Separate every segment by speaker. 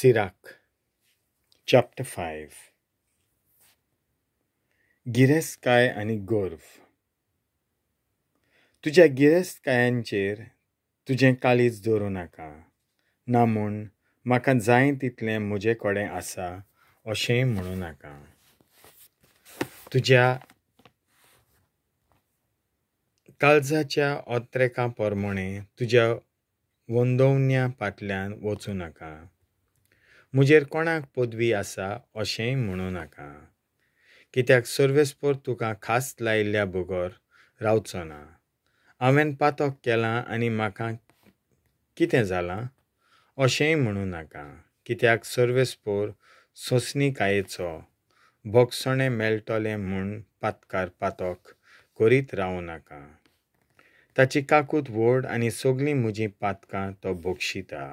Speaker 1: Sirach chapter 5. गिरेस्तकाय आनी गर्व. तुज्या गिरेस्तकायांचेर तुजें काळीज दवरूं नाका, ना म्हूण म्हाका जाय तितलें म्हजे कडेन आसा अशेंय म्हणूं नाका. तुज्या काळजाच्या ओत्रेका प्रमाणें तुज्या वंदोवण्या फाटल्यान वचूं नाका. म्हजेर कोणाक पदवी आसा अशेंय म्हणूं नाका, कित्याक सर्वेस्पर तुका खास लायिल्ल्या बगर रावचो ना. हांवें पातक केलां आनी म्हाका कितें जालां अशेंय म्हणूं नाका, कित्याक सर्वेस्पर सोंसणीकायेचो भोगसणें मेळटलें म्हूण पातकार पातक करीत रावूं नाका. ताची काकूत व्हड आनी सगळीं म्हजीं पातकां तो भोगशिता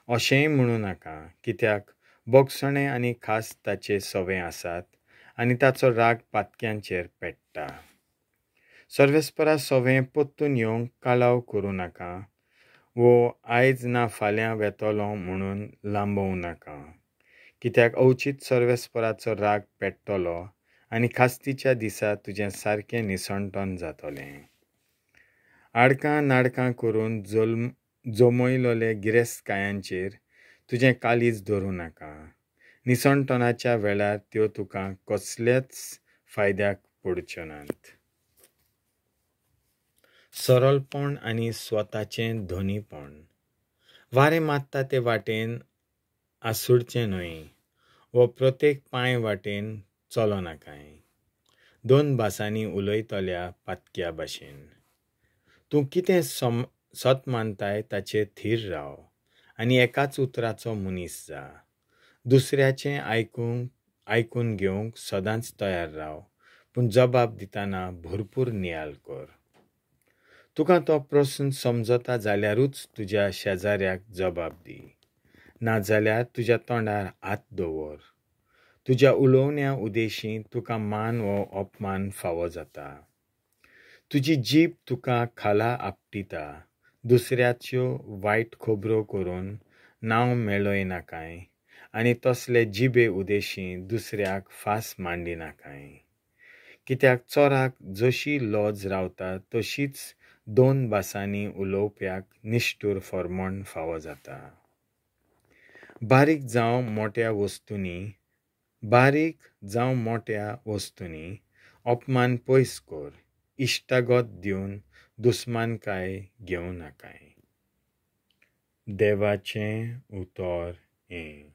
Speaker 1: अशेंय म्हणूं नाका, कित्याक भोगसणें आनी खास ताचे सवे आसात आनी ताचो राग पातक्यांचेर पेट्टा. सर्वेस्परा सवें परतून येवंक कळाव करूं नाका वो आयज ना फाल्यां वेतलो म्हणून लांबोवं नाका, कित्याक अवचीत सर्वेस्पराचो राग पेट्टलो आनी खास्तीच्या दिसा तुजें सारकें निसणटन जातलें. आडकां नाडकां करून जमयलोले गिरेस्तकायांचेर तुजें काळीज दवरूं नाका. निसणटनाच्या वेळार त्यो तुका कसल्याच फायद्याक पडच्यो नात. सरळपण आनी स्वताचें धनीपण. वारें मारता ते वाटेन आसुडचें न्हय वो प्रत्येक पांय वाटेन चलो नाकाय. दोन भासांनी उलयतल्या पातक्या भाशेन. तूं कितें सत मानताय ताचेर थीर राव आनी एकाच उतराचो मनीस जा. दुसऱ्याचें आयकून घेवंक सदांच तयार राव, पूण जबाब दितना भरपूर नियाळ कर. तुका तो प्रस्न समजता जाल्यारूच तुज्या शेजाऱ्याक जबाब दी, नाजाल्यार तुज्या तोंडार हात दवर. तुज्या उलोवण्या उदेशीं तुका मान वो अपमान फावो जाता. तुजी जीब तुका खाला आपटिता. दुसऱ्याच्यो वायट खबरो करून नांव मेळय नाकाय आनी तसले जिबे उदेशीं दुसऱ्याक फास मांडी नाकाय, कित्याक चोराक जशी लज रावता तशीच दोन भासांनी उलोवप्याक निश्ठूर फॉर्मण फावो जाता. बारीक जावं मोट्या वस्तूंनी अपमान पयस कर. इश्टागत दिवन दुस्मानकाय घेवं नाकाय. देवाचें उतर हें.